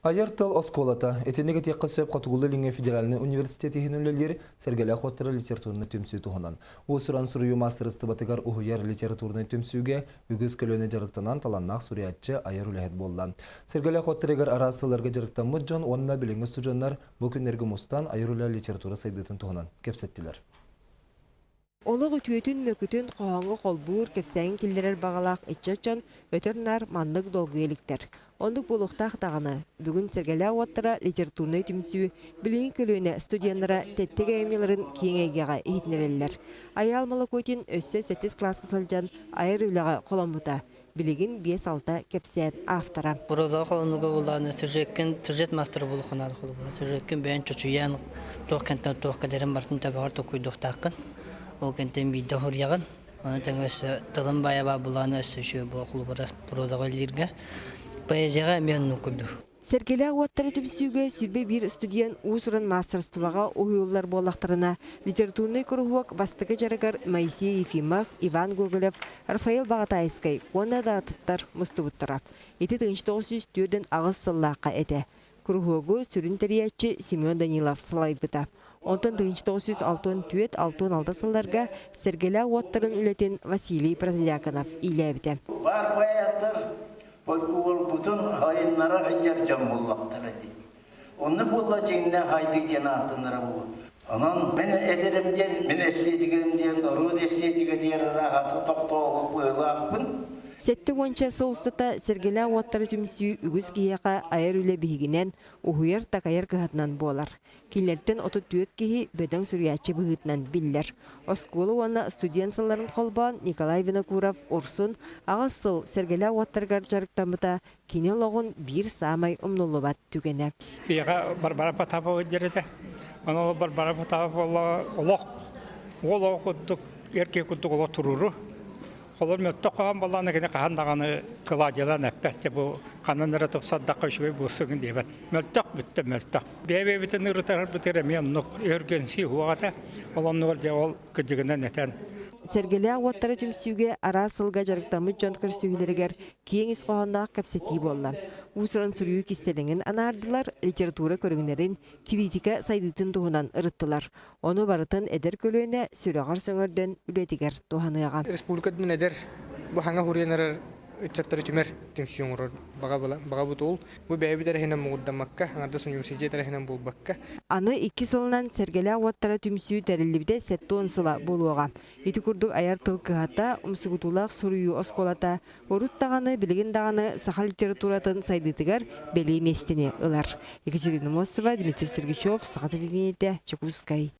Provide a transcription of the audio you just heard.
Айар тыл оскуолата итинник этиэххэ сөп Хотугулуу-Илиҥҥи федеральнай университет иһин үлэлиир Сэргэлээх уоттара литературнай түмсүү туһунан. Уус-уран суруйуу маастарыстыбатыгар уһуйар литературнай түмсүүгэ үгүс көлүөнэ дьарыктанан талааннаах суруйааччы айар үлэһит буолла. Сэргэлээх уоттарыгар араас сылларга дьарыктаммыт дьон уонна билиҥҥи устудьуоннар бу күннэргэ мустан айар үлэ литература сайдыытын туһунан кэпсэттилэр. Олох үтүөтүн-мөкүтүн хоһооҥҥо холбуур, кэпсээҥҥэ киллэрэр баҕалаах ыччат дьон өтөр-наар маннык долгуйа иликтэр. Оннук буолуохтаах даҕаны, бүгүн Сэргэлээх уоттара литературнай түмсүү билиҥҥи көлүөнэ студеннара тэттик айымньыларын киэҥ эйгэҕэ иһитиннэрэллэр. Айаал Молокотин өссө сэттис кылааска сылдьан айар үлэҕэ холоммута. Билигин биэс-алта кэпсээн автора. Прозаҕа холонууга булааны сюжеккин сюжет мастера буолуоххун холобура сюжеккин бэйэн чочуйан туох кэнтэн туох кэлэрин барытын төбөҕөр токуйдуохтааххын ол кэнтэн биирдэ уһуруйаҕын ону тэҥэ өссө тылын баайа баа булааны өссө үчүгэй буола холобура прозаҕа үлэлииргэ поэзияҕа эмиэ оннук курдук. Сэргэлээх уоттары түмсүүгэ 21 студент уус-уран маастарыстыбаҕа уһуйуллар буоллахтарына, литературнай куруһуок бастакы дьарыгар Моисей Ефимов, Иван Гоголев, Рафаэл Баҕатаайыскай уонна да атыттар мустубуттара. Ити 1948 сыллаахха этэ. Куруһуогу сүрүн тэрийээччи Семен Данилов салайбыта. Онтон 1964-66 сылларга Сэргэлээх уоттарын үлэтин Василий Протодьяконов иилээбитэ. Баар поэттар Фольклорбутун айыннара сылдьар дьон буоллахтара дии. Онно буолла дьиҥнээх айды диэн ааттанара буолуо. Онон мин этэрим диэн, мин эстетикам диэн, норуот эстетика диэн ыраахата тохтообут быһыылаахпын. Сэттэ уонча сыл устата Сэргэлээх уоттары түмсүү үгүс киһиэхэ айар үлэ биһигинэн, уһуйар-такайар кыһатынан буолар. Кинилэртэн 34 киһи бөдөҥ суруйааччы быһыытынан биллэр. Оскуола уонна студент сылларын холбоон Николай Винокуров Урсун аҕыс сыл Сэргэлээх уоттарыгар дьарыктаммыта кини олоҕун биир саамай умнуллубат түгэнэ. Биһиэхэ Барбара Потапова диир этэ. Ону Барбара Потапова олох уол оҕо курдук, эр киһи курдук олох туруору. Холор мөлтөх хоһоон буоллаҕына кини хаһан даҕаны кыладьалаан эппэт, дьэ бу ханан эрэ тупсардахха үчүгэй буолсугун диэбэт. Мөлтөх бүттэ мөлтөх. Бэйэ-бэйэбитин ырытарбытыгар эмиэ оннук өргөнсүү суох этэ. Ол оннугар дьэ ол кырдьыгынан этэн. Сэргэлээх уоттара түмсүүгэ араас сылга дьарыктаммыт дьон көрсүһүүлэригэр киэҥ ис хоһоонноох кэпсэтии буолла. Уус-уран суруйуу кистэлэҥин анаардылар, литература көрүҥнэрин, кириитикэ сайдыытын туһунан ырыттылар. Ону барытын эдэр көлүөнэ сүрэҕэр сөҥөрдөн үлэтигэр туһаныаҕа. Республика үрдүнэн эдэр бу хаҥа хуруйан эрэр ыччаттары түмэр түмсүү оҥорор баҕабыт ол. Бу бэйэбит эрэһинэн муҥурдаммакка, аҥардас университет эрэһинэн буолбакка. Аны икки сылынан Сэргэлээх уоттара түмсүү тэриллибитэ 70 сыла буолуоҕа. Ити курдук айар тыл кыһата, умсугутуулаах суруйуу оскуолата урут даҕаны, билигин даҕаны саха литературатын сайдыытыгар бэлиэ миэстэни ылар. Екатерина Мосова, Дмитрий Сергучев, Саха телевидениетэ, Дьокуускай.